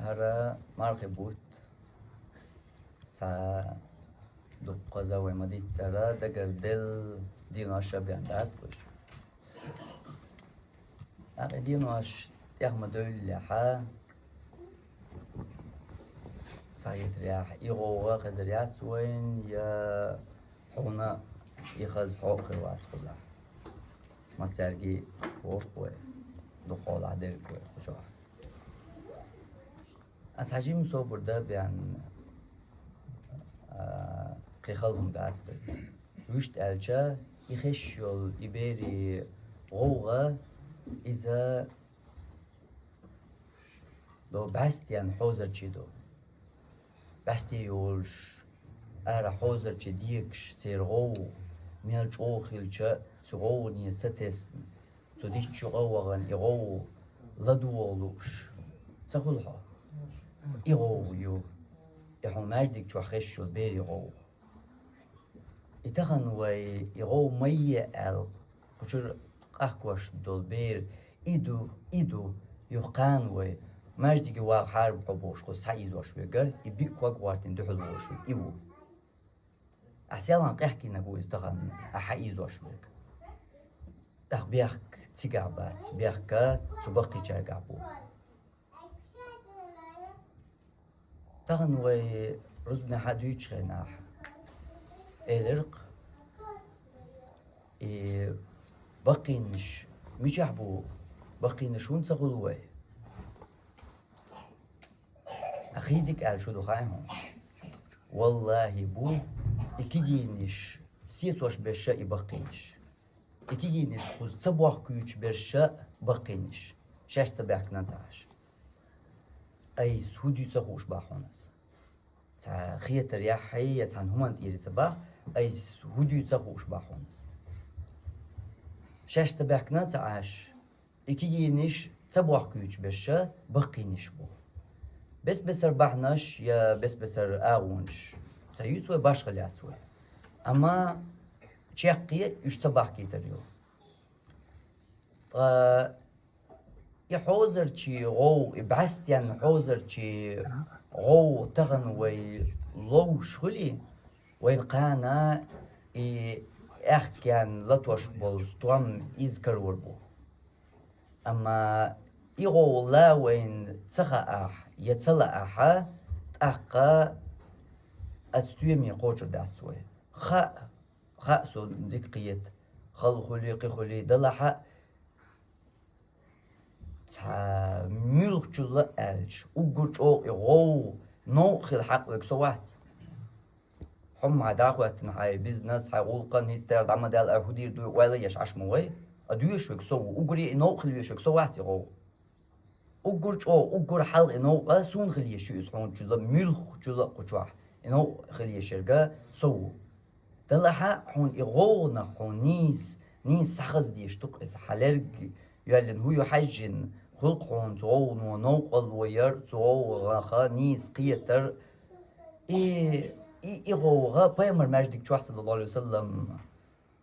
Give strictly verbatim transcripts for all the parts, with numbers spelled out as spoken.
Ара мархи бутт. Цхьа дуккхаза вай ма дийццара, дагар делла денош а бен дац уж. ТӀаккха денош тӀех ма девллехьа, цхьа хетарехь, и гӀовгӀа хезар яц вайна, я хьуна и хаза хьо а хир вац кхузахь. Массаьрга а воху вай, дукхахьолахь дерг вай кху чохь. Ас хьажийна собар дан бен, а, кхин хала хӀума дац иза. Вуьшта аьлча, и хезаш йолу и берийн гӀовгӀа, иза до бӀаьстенан хьозарчий до. БӀаьсте йолуш, ара хьозарчий дегаш церан гӀовгӀа, мел чӀогӀа хилча а, цу гӀовгӀане сатесна, цу дичча юкъа а вахана, и гӀовгӀа ладогӀа лууш ца хуьлу хьо? И гӀовгӀа ю, и хьуна маьждиг чохь хезаш йолу берийн гӀовгӀа. И тахана вай и гӀовгӀа ма е аьлла, кху чуьра къахкош долу бер, и ду, и ду, юха кхана вай, маьждиге вахахьара бу хьо бохуш, кхуза схьаийзош верг, и биъ ког гӀортийна дуьхьал волуш верг, и ву. Ахьа селхана къехкийнарг ву иза тахана, ахьа хьаийзош верг. ТӀаккха бехк цигахь бац, бехк цу баккхийчаьргахь бу. Тахана вай рузбанехьа дуьйцучу хенахь элира-кх, и баккхийнаш мичахь бу, баккхийнаш хӀунда ца хуьлу вай? Хьан хийдиг аьлла шу ду хаьий хьуна? Валлахьи, бу и кегийнаш сецош берш а и баккхийнаш. И кегийнаш кхуза ца бохкуьйтуш берш а баккхийнаш, шаьш ца баьхкина ца Ӏаш. Айса хӀун дуьйцу ца хууш боху хьуна ас. Цхьа хетарехь я цхьана хӀуманна тӀера ца боху, айса хӀун дуьйцу ца хууш боху хьуна ас. Шаьш ца баьхкина ца Ӏаш, и кегийнаш ца бохкуьйтуш берш а баккхийнаш бу. Бес-бесара бахьанаш я бес-бесара агӀонаш ца юьйцу вай, башха лаьцна вай. Амма чаккхе уьш ца бахкийтар ю. Ткъа и хьозарчий гӀовгӀа, и бӀаьстенан хьозарчий гӀовгӀа тахана вай ловш хуьлий, вайна кхана и аьхкенна латош болу стом иза карор бу. Амма и гӀовгӀа ла вайна ца хаахь я ца лаахь, тӀаккха оцу стоьме кхочур дац вай. Хаьа, хаьа, со дика кхета, хала хуьлий, кхин хуьлий, делахь а, цхьа муьлххачул а аьлча, уггар чӀогӀа и гӀовгӀа новкъа хила хьакъ верг со вац. Хьо-м хьайн дӀахӀоьттина, хьайн бизнес, хьайн гӀуллакхан хӀинца тера дӀа ма даьлла, ай хӀун дийр ду ойла еш Ӏаш ма вай, а доьшург со ву, уггаре и новкъа хила везарг со вац и гӀовгӀа. Уггар чӀогӀа, уггар хьалха и новкъа суна хила езаш ю иза хьуна чул а, муьлххачул а кху чохь и новкъа хила езарг со ву. Делахь а хьуна и гӀовгӀанах хьуна нийса, нийса схьахаза дезаш ду-кх иза, хьан лерг йоьллина хӀун ю хьаьжжина, хуьлу-кх хьуна цу гӀовгӀано новкъарло яр, цу гӀовгӀанах нийса кхетар. И, и, и гӀовгӀа Пайхамар маьждиг чохь, саллаллаху Ӏалайхи ва саллам,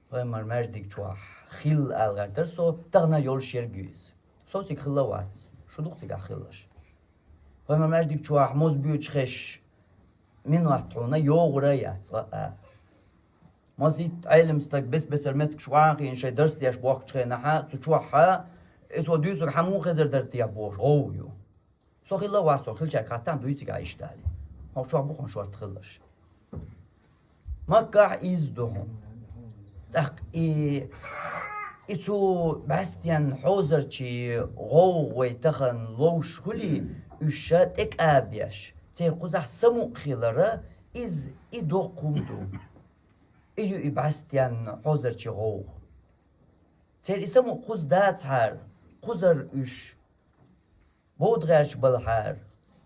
Пайхамар маьждиг чохь хилла ала гӀертара со, тахана йолуш ерг ю иза. Со цига хилла а вац, шу ду-кх цигахь хилларш. Пайхамар маьждиг чохь моза боьдуш хезаш минот хьуна йогӀур а яц цкъа а. Масийтта Ӏелам стаг бес-бесара меттигаш охьахиъна шайн дарс деш бохкучу хенахь, цу чохь, и цо дуьйцург хьан муха хезар дара те бохуш, гӀовгӀа ю. Со хилла а вац, со хиллачаьрга хаттахь, дуй цигахь иштта аьлла. Хьо чохь бу хьуна шорта хилларш. Маккахь иза ду хьуна. ТӀаккха и, и цу бӀаьстенан хьозарчий гӀовгӀа вай тахана ловш хуьлий, уьш ша тӀекӀа беш, церан кхузахь самукъа хилар а, иза и доккха хӀума ду. И ю и бӀаьстенан хьозарчий гӀовгӀа. Церан и самукъа кхуза дацахьара, кхузара уьш бовда гӀерташ балахьара,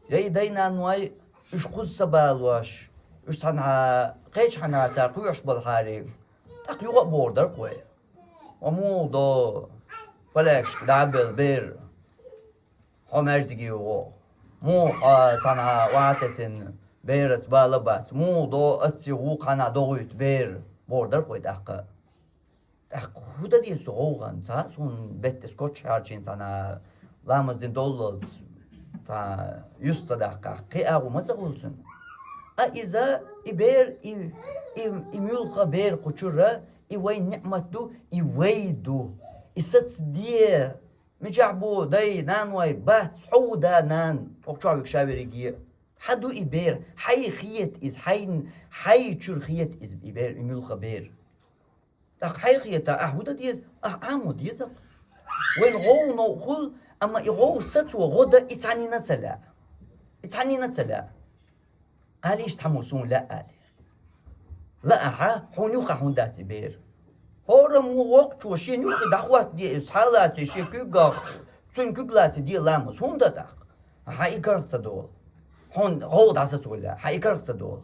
я и дай-наной уьш кхуза ца балош, уьш цхьанхьа кхечхьана цара кхоьхьуш балахьара, тӀаккха юха а бохур дара-кх вай: «Ва муха до полякашка дӀа а белла бер, хьо маьждиге вогӀу? Муха хьо цхьанхьа охьатесина бераца бала а бац? Муха до оццул вукху хьанна догӀуьйту бер?» — бохур дара-кх вай тӀаккха. ТӀаккха хӀун дан деза цу гӀовгӀанца? Суна беттан скотч хьарчийна цхьана ламаз дина доллалц, Та юс ца даккхахь, кхин агӀо ма ца хуьлу цуьнан. А иза, и бер, и, и, и муьлхха бер кху чуьра, и вайн ниӀмат ду, и вай ду. И саца де, мичахь бу дай, наной, бац, хьо ву да, нана, хӀокху чохь вигаш ша верриге. Хьан ду и бер, хьайн хета иза, хьайн, хьайн чуьра хета иза и бер, и муьлхха бер. ТӀаккха хьайн хета, ахь хӀун дан деза? Ахь Ӏамо деза. Вайн гӀовгӀа новкъа хуьлу, амма и гӀовгӀа сацо гӀо дан и цхьаннина ца лаьа. И цхьаннина ца лаьа. Алийша цхьаммо суна лаьа аьлла. Лаахь, хьуна юххехь хӀунда дац и бер? ХӀораммо воккхачо шена юххе дӀахӀоттаде иза, схьа а лаций шен куьйгах, цуьнан куьг лаций де ламаз. ХӀунда тӀаккха? Хьан и карах ца долу. Хьуна гӀовгӀа дӀасацо лаьа, хьан и карах ца долу.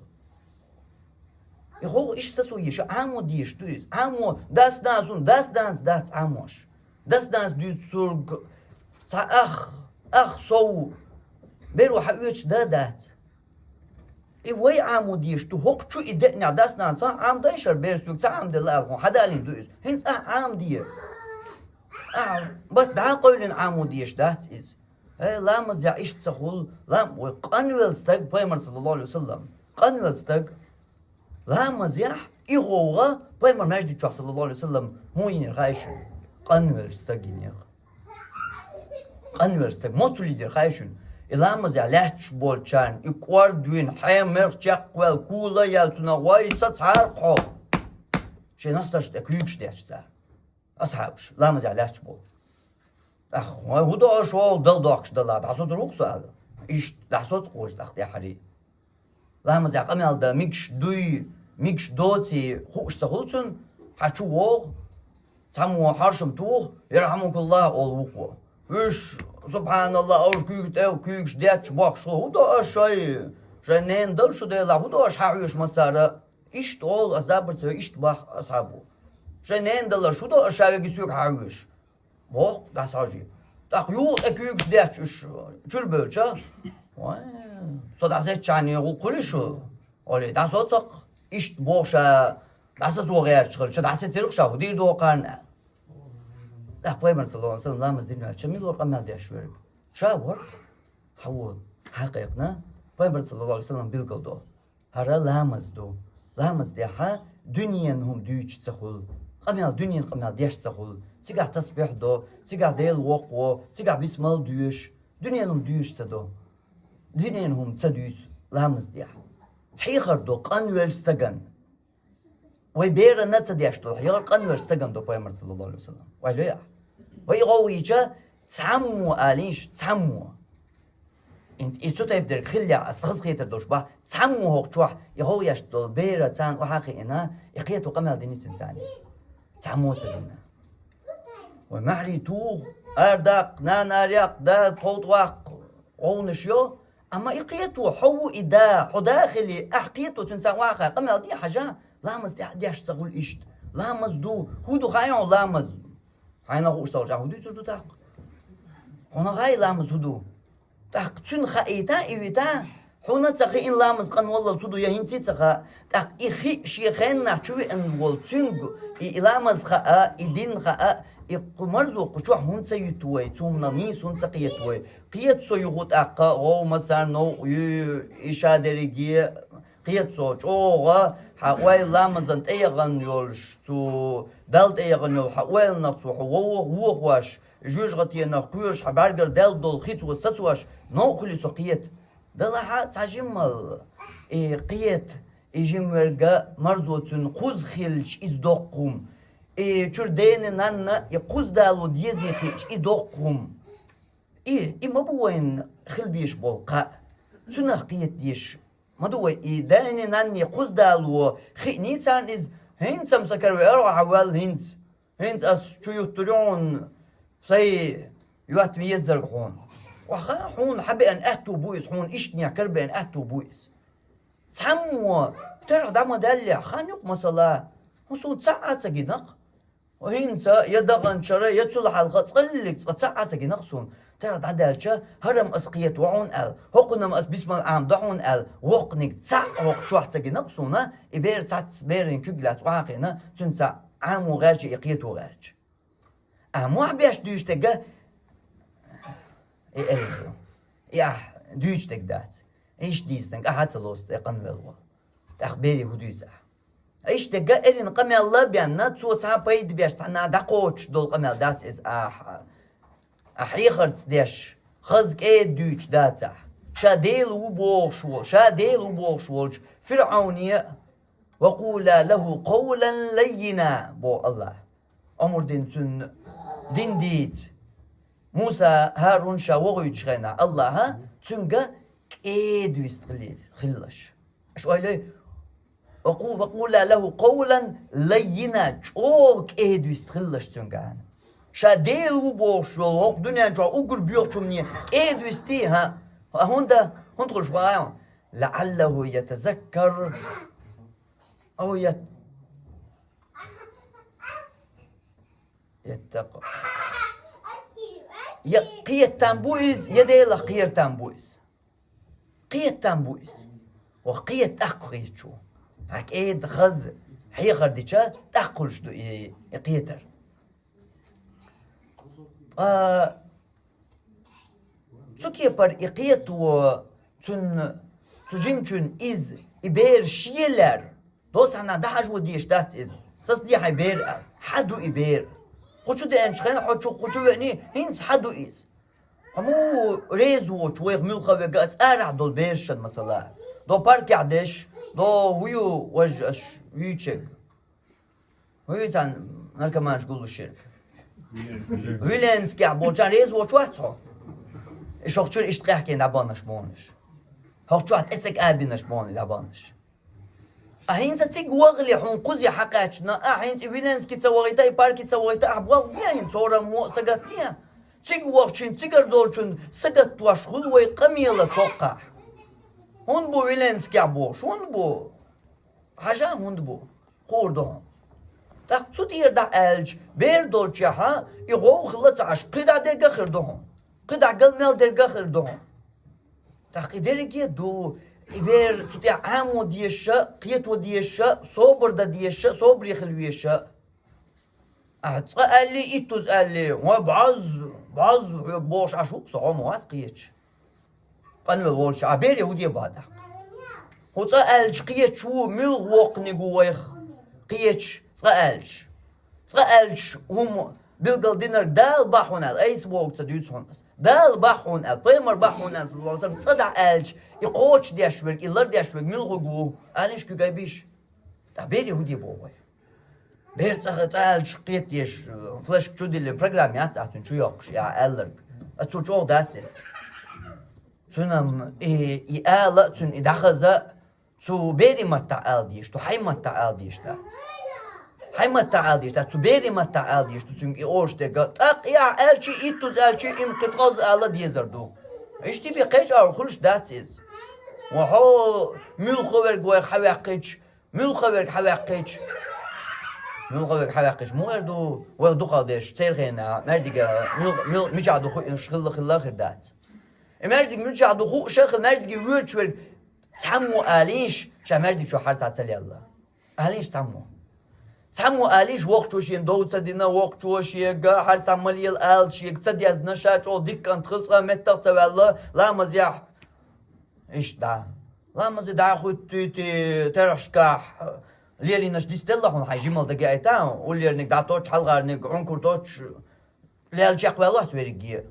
И гӀовгӀа иштта сацо еза, Ӏамо дезаш ду иза. Ӏамо, дас-нанас, дас-нанас дац Ӏамош. Дас-нанас дуьйцург цхьа ах, ах сов, беро хьан оьцуш дан дац. И вай Ӏамо дезаш ду, хӀокху чу и деънехь дас-нанас, сан Ӏамадайша хӀара бер, соьга ца Ӏамаделла аьлла, хьуна хьан далийна ду иза? ХӀинца ахь Ӏамаде. Ахь бат дӀа а къевлина Ӏамо дезаш дац иза. Э, ламазехь иштта ца хуьлу, лам-, вай къанвелла стаг, пайхамар, саллаллаху алейхи ва саллям, къанвелла стаг, ламазехь и гӀовгӀа, пайхамар маьждиг чохь, саллаллаху алейхи ва саллям, хӀун йинера хаьий шуна? Къанвелла стаг йинера. Къанвелла стаг, моццул йинера хаьий шуна? И ламазехь лаьтташ болчарна, и кӀордвина, хьемах чекхваьлла, кула а яьлла цунах, вай, сацахьара хьо. Шен настарш тӀе куьйгаш детташ цара. Асхьабаш, ламазехь лаьтташ болу. ТӀаккха, вай, хӀун до аша, вовла, дала дохкуш дала, дӀасоцур ву-кх со аьлла. Иштта дӀасоцу кхочу тӀаккха тӀаьхьарий. Ламазехь къамел дан мегаш дуй, мегаш доций хууш ца хуьлу цунна, хьан чу вогӀу, цхьаммо хьаршам туху, «Ярхьамукуллах», олу вукхо. Уьш, субханаллах, уьш куьйга тӀе, куьйгаш детташ бохкуш хилла, хӀун до аша шай? Шайн ненан дала шу делахь, хӀун до аша хьан хьоьжуш массара? Иштта олу, ас забар ца йо, иштта боху асхьабо. Шайн ненан даларш хӀун до, аша ша веги соьга хьан хьоьжуш? Боху, дӀасахьожий. ТӀаккха юха тӀе куьйгаш детташ уьш чуьра бевлча, вай, со дӀасецчхьана гӀуллакх хуьлий шу? Олий, дӀасоцу-кх, иштта боху ша, дӀасацо гӀерташ хилча, дӀасецира-кх ша, хӀун дийр ду-кх кхарна аьлла. ТӀаккха пайхамар, саллаллаху алейхи ва саллям, ламаз дина ваьлча, мила вара къамел деш верг? Ша вара. Хьан вон? Хьан кхайкхина? Пайхамар, саллаллаху алейхи ва саллям, билгал до. ХӀара ламаз ду. Ламаз дехьа дуьненан хӀума дуьйцуш ца хуьлу. Къамел, дуьненан къамел деш ца хуьлу. Цигахь тасбихь до, цигахь Дела воккхаво, цигахь бисмал доьшу. Дуьненан хӀума дуьйцуш ца до. Дуьненан хӀума ца дуьйцу ламаз дехьа. Хьехар до къанвеллачу стагана. Вай берана ца деш долу хьехар къанвеллачу стагана до, пайхамар, саллаллаху алейхи ва саллям. Вай лоьа? Вай гӀовгӀа йича, цхьаммо алийша, цхьаммо. Инца и цу тайпа дерг хиллехь, ас хазахетар долуш бахьа, цхьаммо хӀокху чохь и гӀовгӀа еш долу бер царна охьа а кхиъна, и кхето къамел динийцина царна. Цхьаммо а ца дина. Вай маьхьарий туху, арадаккха, нана араяккха, да тховтӀа ваккха, гӀовгӀанаш йо, амма и кхето, хьо ву и да, хьо да а хили, ахь кхето цуьнан цхьа охьа къамел де хьажа, ламаз тӀехь деш ца хуьлу иштта. Ламаз ду, хӀун ду хаьий хьуна ламаз? Хьайна хууш долчохь хӀун дуьйцур ду тӀаккха? Хьуна хаьий ламаз хӀун ду? ТӀаккха цуьнан хаийта, и вита, хьуна ца хиъна ламаз къанваллал цу ду я хӀинца а ца хаьа. ТӀаккха и хиъ шен хеннахь чу веана волу цуьнга и, и ламаз хаьа, и дин хаьа, и кху марзо кху чохь хӀунда ца юьту вай, цу хӀуманах нийса хӀунда ца кхета вай? Кхета со юха тӀаккха, гӀовгӀа массарна новкъа юй, и ша дерриге, кхета со чӀогӀа, хьан ойла ламазан тӀеяхана йолуш, цу Далла тӀеяхана йолу хьан ойланах цо хьо вохош, жоьжахатенах кхоьруш, хьан бӀаьргара даьлла долу хи цо сацош, новкъа хуьлий со кхета? Далахь а цхьа жиммал, и кхета, и жимверг марзо цуьнан кхуза хилча, иза доккха хӀума. И чуьра дена, нанна и кхуза дало дезий хиъча, и доккха хӀума. И, и ма бу вайна хила безаш болу кхаъ. Цуьнах кхета дезаш ма ду вай. И дайна, нанне кхуза дало хиъний царна иза, хӀинца-м сан кара веара хьо, хьан ваьлла хӀинца. ХӀинца ас чу юттур ю хьуна сайн йоттаме еззарг хьуна. Ваха, хьуна хьан беана аьтту бу иза, хьуна иштанехь карабеана аьтту бу иза. Цхьаммо, терахь дӀа ма даьллехь, хан юкъа масала, хӀун суна цхьа а ца гинакх? ХӀинца я даханчара, я цул хьалха цкъа а, цкъа цхьа а ца гинакх суна. Тера дӀадаьлча, хӀара-м ас кхета ву хьуна аьлла, хӀокхунна-м ас бисмал Ӏамадо хьуна аьлла, воккханиг цхьаъ хӀокху чохь ца гинакх суна, и бер цхьацца берийн куьг лаьцна охьа а кхиъна, цуьнца Ӏамо гӀерташ, и кхето гӀерташ. А мохь беш дуьйцу дерг, и элира. И ахь дуьйцуш дерг дац. Иштта дийцинарг ахьа ца лоцу цӀе къанвелла волу. ТӀаккха бере хӀун дуьйцу ахь? Иштта дерг а эрна къамел а бенна, цо цхьа пайда беш цхьанна дӀакхочуш долу къамел дац иза ахьа. Ахь хьехарца деш, хаза кӀеда дуьйцуш дацахь. Ша Дела ву бохуш волу, ша Дела ву бохуш волчу ФирӀауне а: «Ва къула лаху къавлан лаййина», боху Аллахь. Омра дина цуьнан дин дийца. Муса, ХӀарун ша вохуьйтуш хенахь Аллахьа, цуьнга кӀеда вист хили-, хилалаш. Аша ойла йой, «Ва къу-, ва къула лаху къавлан лаййина», чӀогӀа кӀеда вист хилалаш цуьнга. Ша Дела ву бохуш йолу хӀокху дуьнен чохь уггар боьхачунна кӀеда вистий, хӀа? ХӀунда, хӀунда хуьлуш бахьа? «ЛаӀаллаху ятазаккар, ау ят-, яттакъа». Я кхетам бу иза, я Делах кхетам бу иза. Кхетам бу иза. Ва кхета тӀаккха кхеташ ву. Хьан кӀеда хаза хьехар дича, тӀаккха хуьлуш ду и, и кхетар. Ткъа цу кепара и кхето цунна, цу жимачунна иза, и бер шен лаьара. Доцахьа нах дӀахьажо дезаш дац иза. Саца де хьайн бер аьлла. Хьан ду и бер? Кху чу деанчу хенахь, хьо чу, кху чу веъний, хӀинца хьан ду иза? Хьо муха реза воцуш вайх муьлхха верг а цӀарахь долу берашна, масала? До паркехь дерш, до хӀун ю важа аш вуьйцург? ХӀун ю царна наркоманаш гуллуш ерг? Виленскехь болчарна реза воцуш вац хьо? И шох чуьра иштта къехкина дӀабаханаш бохуш. ХӀокху чохь тӀе ца кӀабинаш бохуш дӀабаханаш. А хӀинца цига вахале хьуна кхузе хьакхаьчна, а хӀинца и Виленский ца вахийта, и парки ца вахийта, ахь болх бе хӀинца, цхьа хӀума а сагатде. Цига вахчун, цигара долчун сагатдош хуьлу вай къамела цхьаьнакхахь. ХӀунда бу Виленскехь бохуш? ХӀунда бу? Хьажа хӀунда бу? Хуур ду хьуна. ТӀаккха цу тӀера дӀа аьлча, бер долчехьа, и гӀовгӀа хилла ца Ӏаш, кхидӀа дерг а хир ду хьуна. КхидӀа гал мел дерг а хир ду хьуна. ТӀаккха и дерриге а ду, и бер цу тӀехь Ӏамо дезаш а, кхето дезаш а, собар дан дезаш а, собаре хила везаш а. Ахьа цкъа аьллий, иттуза аьллий, ва бӀозза, бӀозза хьоьга бохуш Ӏаш ву-кх со, хьо ма вац кхеташ. Къанвелла волчу, ахьа бере хӀун де боху тӀаккха? ХӀун цкъа аьлча кхеташ ву, муьлха воккханиг ву вайх кхеташ, цкъа аьлча. Цкъа аьлча хӀума билггал динарг Дала бохьуна аьлла, айса бохург ца дуьйцу хьуна ас. Дала бохьуна аьлла, пайхамар бохьуна аьлла, саллаллаху алейхи ва саллям, цкъа дӀа аьлча, и кхочушдеш верг, и лардеш верг муьлхарг ву? Алинаш куьг айбиш? ТӀаккха бере хӀун де боху вай? Бер цкъа, цкъа аьлча кхетадеш, флешка чу диллина программа яц ахь цуьнан чу йоккхуш, я аьлларг. Ацу чӀогӀа дац иза. Цуьнан и, и ала а, цуьнан и дӀахаза а, цу берийн маттахь ала дезаш ду, хьайн маттахь ала дезаш дац. Хьайн маттахь ала дезаш дац, цу берийн маттахь ала дезаш ду, цуьнга и оша дерг а. ТӀаккха и ахь аьлчий, иттуза аьлчий, и ма кхин ткъазза ала дезар ду. Иштта бен кхечу агӀор хуьлуш дац иза. Ва хьо муьлхха верг вайх хьаваьккхича, муьлхха верг хьаваьккхича, муьлхха верг хьаваьккхича, муха эр ду, вайх дукхах дерш, церан хенахь, маьждига, муьлх-, муьлх-, мичахь ду хууш хилла, хилла а хир дац. И маьждиг мичахь ду хууш а хилла, маьждиге воьдуш верг цхьаммо алийша, ша маьждиг чохь хьарцахь ца лелла. Алийша цхьаммо. Цхьаммо алийша, воккхачо шена дов ца дина, воккхачо шега хьарцахь ма лела ала, шега ца дезна, ша чӀогӀа дика кӀант хилла, цкъа меттах а ца ваьлла, ламазехь. Иштта дӀа. Ламазе дӀахӀуьттуьйтий терахьашкахь, лелийнарш дицделла хьуна, хьайн жималла дагайийтахь, уллерниг дӀатоттуш, хьалхарниг Ӏункур тоттуш, лелла чекхваьлла вац верриге.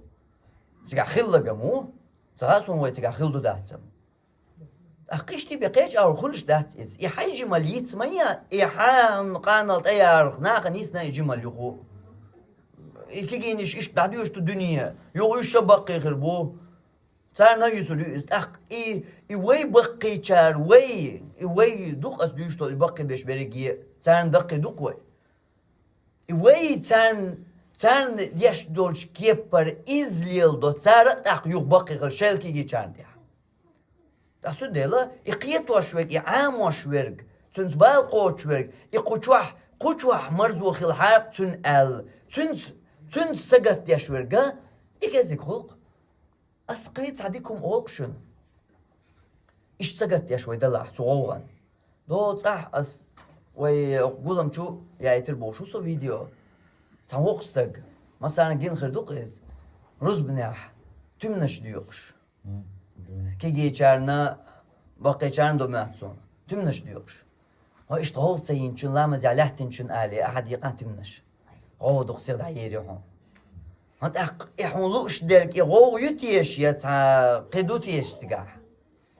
Цигахь хилларг ма ву. Ца хаьа суна вай цигахь хилла ду, дац-м. ТӀаккха иштта бен кхечу агӀор хуьлуш дац иза. И хьайн жималла йиц ма ян, и хьан къаналла тӀеярах нахана йисна и жималла юха. И кегийнаш иштта дӀадоьшуш ду дуьне, юха уьш ша баккхий хир бу. Царна а юьсур ю иза. ТӀаккха и, и вай баккхийчара, вай, и вай ду-кх ас дуьйцуш долу и баккхий берш берриге, царна даккхий ду-кх вай. И вай царна, царна деш долчу кепара иза леладо, цара а тӀаккха юха баккхий хила шайла кегийчарна тӀехь. Ткъа цундела и кхетош верг, и Ӏамош верг, цуьнца бала кхочуш верг, и кху чохь, кху чохь марзо хила хьара-кх цуьнан аьлла, цуьнца, цуьнца сагатдеш верг а, и кезиг хуьлу-кх. Ас кхин цхьа дика хӀума олу-кх шуна. Иштта сагатдеш вай далахь цу гӀовгӀан. Доцахь ас вай гулам чу яйтира бохуш ву со видео. Цхьа воккха стаг, массарна гина хир ду-кх иза, рузбанехь туьманаш доькъуш. Кегийчарна, баккхийчарна ду моьтту суна. Туьманаш доьхуш. Хьо иштта гӀовгӀа ца йинчун, ламазехь лаьттинчун алий, ахьа декъан туьманаш. ГӀовгӀа дукха сиха дӀаерий хьуна. ХӀан тӀаккха и хьуна лууш дерг, и гӀовгӀа ю теша, я цхьа кхин ду теша цигахь?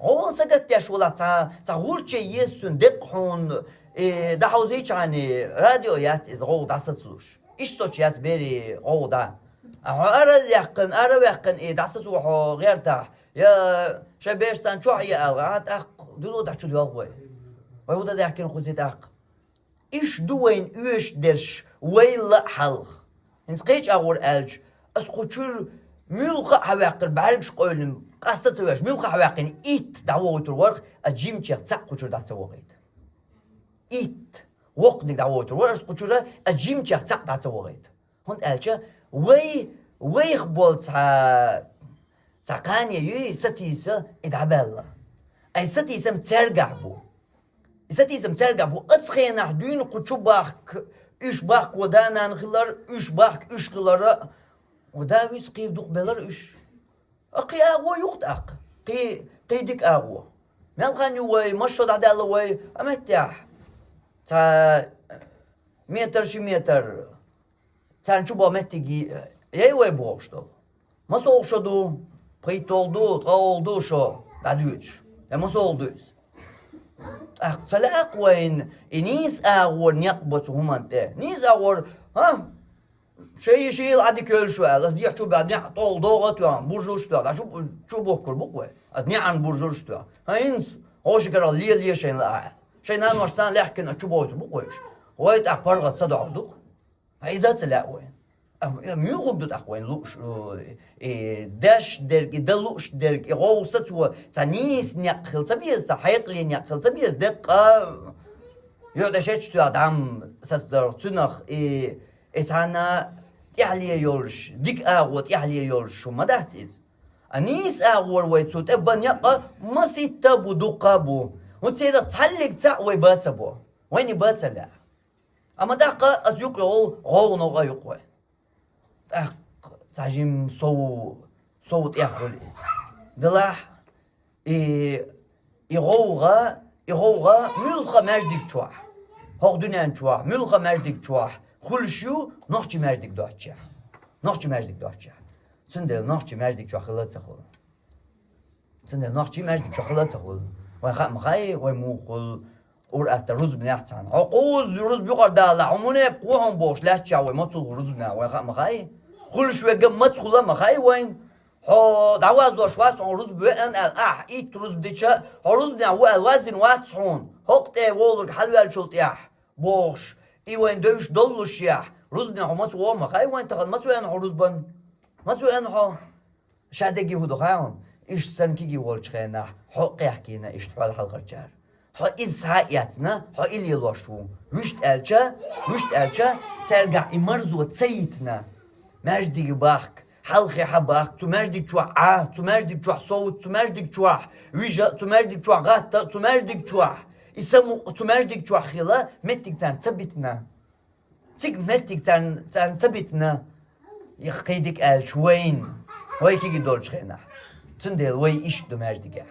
ГӀовгӀа сагатдеш валахь, цхьа, цхьа гӀулчче еза цуьнан деккъа хьуна, и дӀахьовзийчхьана радио яц иза гӀовгӀа дӀасацалуш. Иштта соцуш яц берийн гӀовгӀа дӀа. А хьо ара а яьккхина, ара а ваьккхина, и дӀасацо хьо гӀертахь, я шайн бераш царна чохь е аьлла, а тӀаккха дуьло дӀа чу доьлху вай. Вай хӀун дан даьхкина кхуза тӀаккха? Иштта ду вайна оьшуш дерш, вай ла а хьалха. ХӀинца кхечу агӀор аьлча, аса кху чуьра муьлхха а хьаваьккхина, бӀаьргаш къевлина, къаста а ца веш, муьлхха а хьаваьккхина, итт дӀавохуьйтур вара, аса жимачех цхьаъ кху чуьра дӀа ца вохуьйту. Итт. Воккханиг дӀавохуьйтур вара, аса кху чуьра, аса жимачех цхьаъ дӀа ца вохуьйту. ХӀунда аьлча вай, вайх болу цхьа, цхьа кхане юй, сатийса и дӀабаьлла. Ай сатийсам цаьргахь бу. И сатийсам цаьргахь бу. Оцу хенахь дуьйна кху чу бахка, уьш бахко да-нана хилар, уьш бахка уьш хилара, да виса кхин дукха белара уьш. А кхин агӀо ю-кх тӀаккха. Кхин, кхин дика агӀо. Мел хан ю вай, массо а дӀадаьлла вай, а меттехь. Цхьа метр, ши метр. Царна чу бо меттиг яй вай бохуш долу. МасолгӀа шо ду, пхийтталгӀа ду, ткъолгӀа ду шо дӀадоьдуш. Я масолгӀа ду иза. ТӀаккха ца лаьа-кх вайна, и нийса агӀор некъ бо цу хӀуманна тӀе. Нийса агӀор, хӀа? Шайн йиша йийла Ӏа дика йойла шу аьлла, аса дехьа чу баьхна, неӀ тӀолгӀа догӀа а тоьхна, буржалш а тоьхна, дӀа чу, чу бухкур бу-кх вай. Аса неӀарна буржалш а тоьхна. ХӀа, хӀинца, хӀоши карахь ле, ле шайна лаахь аьлла. Шайн наношца лаьхкина аса чу бохуьйтур бу-кх вай уьш. Вай тӀаккха паргӀат ца догӀур ду-кх. Ткъа и дан ца лаьа вайна. Амма муьлха хӀума ду тӀаккха вайна лууш, э, и деш дерг, и дан лууш дерг, и гӀовгӀа сацо, цхьа нийса некъ хила ца беза, цхьа хьекъале некъ хила ца беза, деккъа, юьхь тӀе шечча тоьхна дӀа-м сацадарх цуьнах, и, и цхьана тӀаьхьале йолуш, дика агӀо тӀаьхьале йолуш хӀума ма дац иза. А нийса агӀор вай цу тӀе бан некъ а маситта а бу, дуккха а бу. ХӀунда церан цхьаллиг цхьаъ вай бан ца бо. Вайна и бан ца лаьа. Амма тӀаккха аса юкъа йолу гӀовгӀа новкъа юкъа вай. ТӀаккха цхьа жимма сов, сов тӀехь хуьлу иза. Делахь, и, и гӀовгӀа, и гӀовгӀа муьлхха маьждиг чохь, хӀокху дуьнен чохь, муьлхха маьждиг чохь хуьлуш ю, нохчийн маьждиг доцчехь. Нохчийн маьждиг доцчехь. Цундела нохчийн маьждиг чохь хила а ца хуьлу. Цундела нохчийн маьждиг чохь хила а ца хуьлу. Вайн хаа ма хаьий, вай муха хуьлу, ур-аттар рузбанехь цхьаьна. Хьо кхузза рузба юкъара далахь, хьо мунепакъ ву хьуна бохуш лаьттачохь вай маца хуьлу рузбанехь, вайн хаа ма хаьий. Хуьлуш верг а маца хуьлу а ма хаьий вайна. Хьо дӀавазош вац хьуна рузба веана аьлла, ахь итт рузба дича, хьо рузбанехь ву аьлла ваззина вац хьуна. ХӀокху тӀе волург хьалаваьллачул тӀехь, бохуш, и вайн девзаш доллушехь, рузбанехь хьо маца ву а ма хаьий вайна, тахана маца веана хьо рузбан? Маца веана хьо? Ша дерриге хӀун ду хаьий хьуна? Иштта санна кегий волчу хенахь, хьо а кхехкийна иштта хьол хьалхарчара. Хьо иза схьа а эцна, хьо и лелош ву. Вуьшта аьлча, вуьшта аьлча, цаьргахь и марзо ца йитина. Маьждиге бахка, хьалхе хьа бахка, цу маьждиг чохь Ӏа, цу маьждиг чохь совца, цу маьждиг чохь вижа, цу маьждиг чохь гӀатта, цу маьждиг чохь и самукъа, цу маьждиг чохь хила меттиг царна ца битина. Цига меттиг царна, царна ца битина, и кхин дика аьлча вайна, вай кегий долчу хенахь. Цундела вай иштта ду маьждигехь.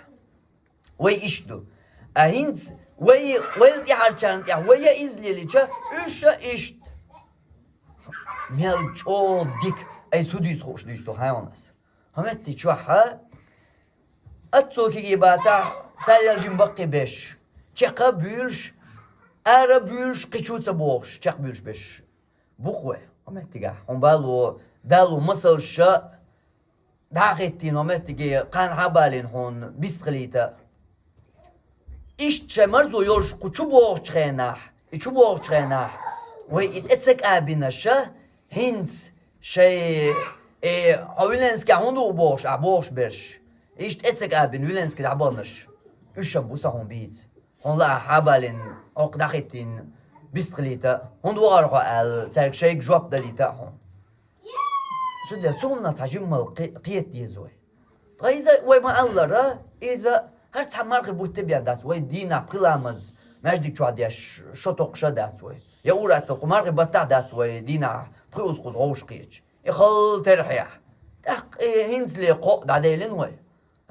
Вай иштта ду. А хӀинца вай, вайл тӀаьхьарчарна тӀехь вай а иза лелича, уьш а иштта. Мел чӀогӀа дика, айса хӀун дуьйцу хууш дуьйцу ду хаьий хьуна ас. ХӀокху метте чохь а аццул кегий бацахь, царел жима баккхий беш, чекх а буьйлуш, ара а буьйлуш, кхин чу а ца бохуш, чекхбуьйлуш беш бу-кх вай. Хьо меттигехь, хьуна бало, дало масалша дӀа а хӀиттийна, хьо меттиге кхана хьа а балийна хьуна бистхилийта. Иштта шайн марзо йолуш кху чу бохучу хенахь, и чу бохучу хенахь, вай и тӀе ца кӀабинаша, хӀинца шайн, э, хьо Виленскехь хӀунда ву бохуш, ахь бохуш берш, иштта тӀе ца кӀабина Виленске дӀабаханарш, уьш а бу сан хьуна бийца. Хьуна лаахь хьа а балийна, хӀокху дӀахӀиттийна бистхилийта, хӀунда вахара хьо аьлла, цаьрга шайга жоп далийта а хьуна. Цундела цу хӀуманах цхьа жиммал кхе-, кхета деза вай. Ткъа иза вай ма-аллара, иза хӀара цхьа мархи бутт бен дац, вай дийнахь пхи ламаз маьждиг чохь деш, шо токхуш а дац вай. Я ур-аттал кху мархи баттахь а дац вай дийнахь пхи узкъуз гӀовш кхеташ. И халла терхьехь. ТӀаккха и хӀинцале кхоъ дӀаделина вай.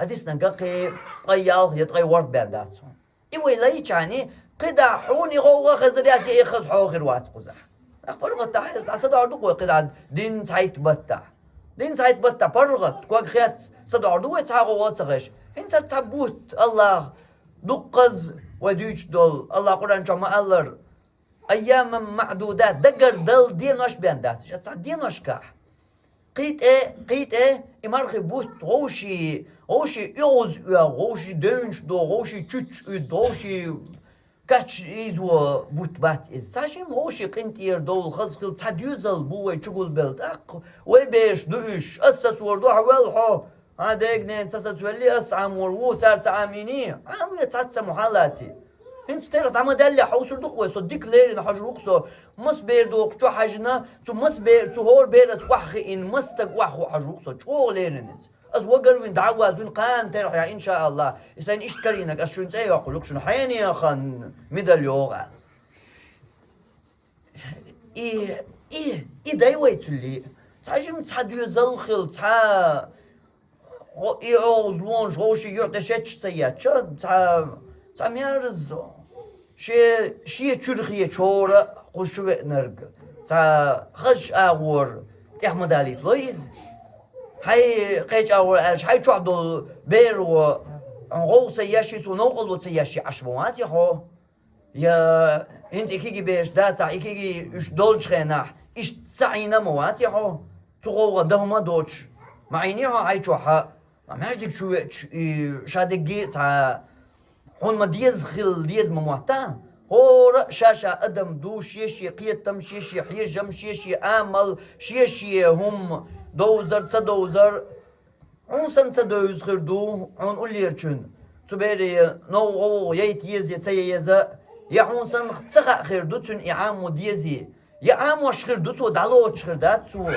Хьадиснага кхин ткъе ялх я ткъе ворхӀ бен дац хьона. И вай лайчани, кхидӀа хьуна и гӀовгӀа хезар яц, я и хаза хьо хир вац кхузахь. Нах паргӀатта хьайла, дӀа са догӀар ду вай кхидӀа дин цхьайтта баттахь. Дин цхьайтта баттахь паргӀат, ког хец, са догӀар ду вай цхьа гӀовгӀа ца хезаш. ХӀинца цхьа бутт, Аллах, дуккхаз вай дуьйцуш долу, Аллах Къуръан чохь ма-аллара, айяман маъдудат, дагардала денош бен дац, ша цхьа деношкахь. Кхин тӀе, кхин тӀе и мархи бутт вовший, вовший оьгӀаз оьгӀу, вовший девнаш догӀу, вовший чуьччу уьдду, вовший кач ийзо бутт бац иза. Цхьа шимма вовший къинтӀера довла хаза хила цхьа доьзал бу вай чугулбелла тӀаккха. Вай бераш ду уьш, ас сацор ду, хьан вел хьо? Хьан дега-ненан ца сацвелли, ас Ӏамор ву, цара ца Ӏамийний, Ӏамаве цхьацца мухьал лаций. ХӀинца терах дӀа ма даьллехь хьовсур ду-кх вай, со дика леррина хьожур ву-кх со, маса бер доху чохь хьаьжна, цу маса бер, цу хӀора бераца охьахиъна, маса стаг охьахуу хьожур ву-кх со, чӀогӀа леррина иза. Ас вагар вина дӀа а ваза, вина кхана терахь ян, иншааллах, и сайн иштта карийнарг ас шуна цӀе а йоккхур ю-кх, шуна хьенехан медаль йогӀу аьлла. И, и, и дай вай цуьллий. Цхьа жима цхьа доьзал хила, цхьа гӀо-, и оьгӀазлонаш вовшийн юьхь тӀе шедча ца етташ, цхьа, цхьа мерза, шен, шен чуьра хеташ хӀора кхуза чу веанарг, цхьа хазачу агӀор тӀех ма далийтало иза. Хьайн кхечу агӀор аьлча, хьайн чохь долу беро хьуна гӀовгӀа ца еш, цо новкъарло ца еш Ӏаш ма ваций хьо? Я хӀинца и кегий бераш дацахь, и кегий уьш долчу хенахь, иштта ца Ӏийна ма ваций хьо? Цу гӀовгӀа даха ма доцуш, ма Ӏийний хьо хьайн чохь, ма маьждиг чу веача, и ша дерриге а цхьа хьуна ма деза хила деза ма моттахь? ХӀора а ша-ша адам ду, шен-шен кхетам, шен-шен хьежам, шен-шен амал, шен-шен хӀума довзар, ца довзар. Хьуна санна ца девза хир ду хьуна уллерачун цу бере новкъа гӀовгӀа яйта еза я ца еза, я хьуна санна ца хаьа хир ду цуьнан и Ӏамо дезий, я Ӏамош хир ду цо, дӀалоцуш хир дац цо.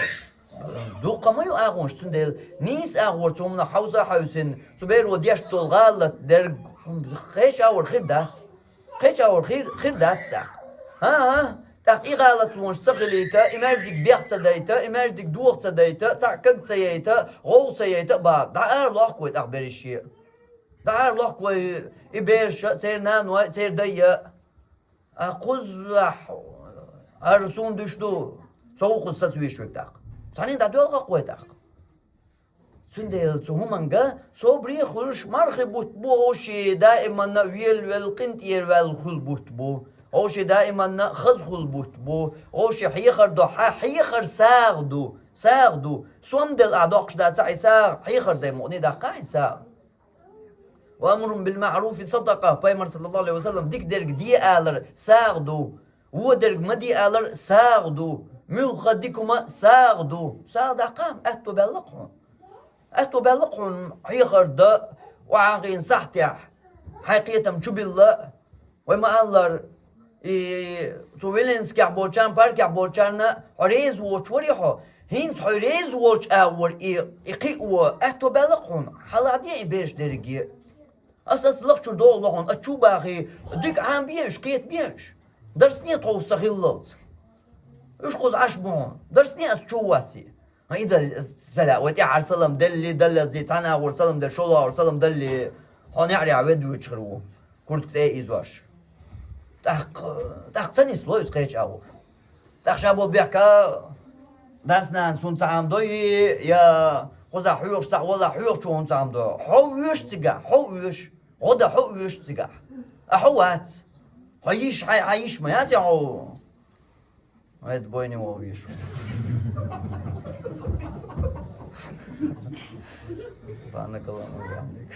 Дуккха ма ю агӀонаш, цундела нийса агӀор цу хӀуманах хьовса а хьаьвсина, цу беро деш долу гӀалат дерг кхечу агӀор хир дац. Кхечу агӀор хир, хир дац тӀаккха. ХӀан-хӀа, тӀаккха и гӀалатлонаш ца хилийта, и маьждиг бех ца дайта, и маьждиг доха ца дайта, цхьаъ каг ца яйта, гӀовгӀа ца яйта а бахьа, дӀа ара лохку вай тӀаккха берриш а. ДӀа ара лохку вай и бераш а, церан наной а, церан дай а. А кхузахь, хӀара суна дуьш ду, со ву кхуза сацавеш верг тӀаккха. Цхьаьна дӀадоьлху-кх вай тӀаккха. Цундела цу хӀуманга собаре а хуьлуш, мархи бутт бу, вовшийн даиманна велавелла, къинтӀера ваьлла хуьлу бутт бу, вовшийн даиманна хаза хуьлу бутт бу, вовшийн хьехар до, хьан хьехар сагӀа ду, сагӀа ду. Сом делла ахь доккхуш дацахь и сагӀа, хьехар дай мукъане даккха хьайн сагӀа. «Ва амрун бил маъруфи садакъа», Пайхамар, саллаллаху алейхи ва саллям, дика дерг де алар сагӀа ду. Вон дерг ма де алар сагӀа ду. Муьлхха дика хӀума сагӀа ду. СагӀа даккха, аьтто баьлла-кх хьуна. Аьтто баьлла-кх хьуна хьехар дан, охьахиъна сахьтехь хьайн кхетам чубилла. Вай ма-аллара, и цу Веленскехь болчарна, паркехь болчарна хьо реза воцуш варий хьо? ХӀинца хьо реза волчу агӀор и, и кхио аьтто баьлла-кх хьуна. Хьаладе и бераш дерриге. Ас, ас лахчура догӀу лохьуна, ас чу бахий, дика Ӏамабе уьш, кхетабе уьш. Дарсне тховса ца хиллалц. Уьш кхуза Ӏаш бу хьуна. Дарсне ас чу вассий. Ма и дал, ца лаьа, вай тӀаьхьара салам делли, даллазе, цхьана агӀор салам делли, шолгӀа агӀор салам далли, хьо неӀарехь ведда вуьйцуш хир ву, куртка тӀе а ийзош. ТӀаккха, тӀаккха ца нисло иза кхечу агӀор. ТӀаккха ша бо бехка, дас-нанас хӀунда ца Ӏамадой, я кхузахь хьоьхуш цхьаъ валахь, хьоьхучо хӀунда ца Ӏамадо? Хьо вуьйш цигахь, хьо вуьйш. ГӀо дан хьо вуьйш цигахь. А хьо вац. Хьо йиш, хьайн, хьайн йиш ма яц хьо. Эт бойни вовиш. Субханакаллахумма ва бихамдик.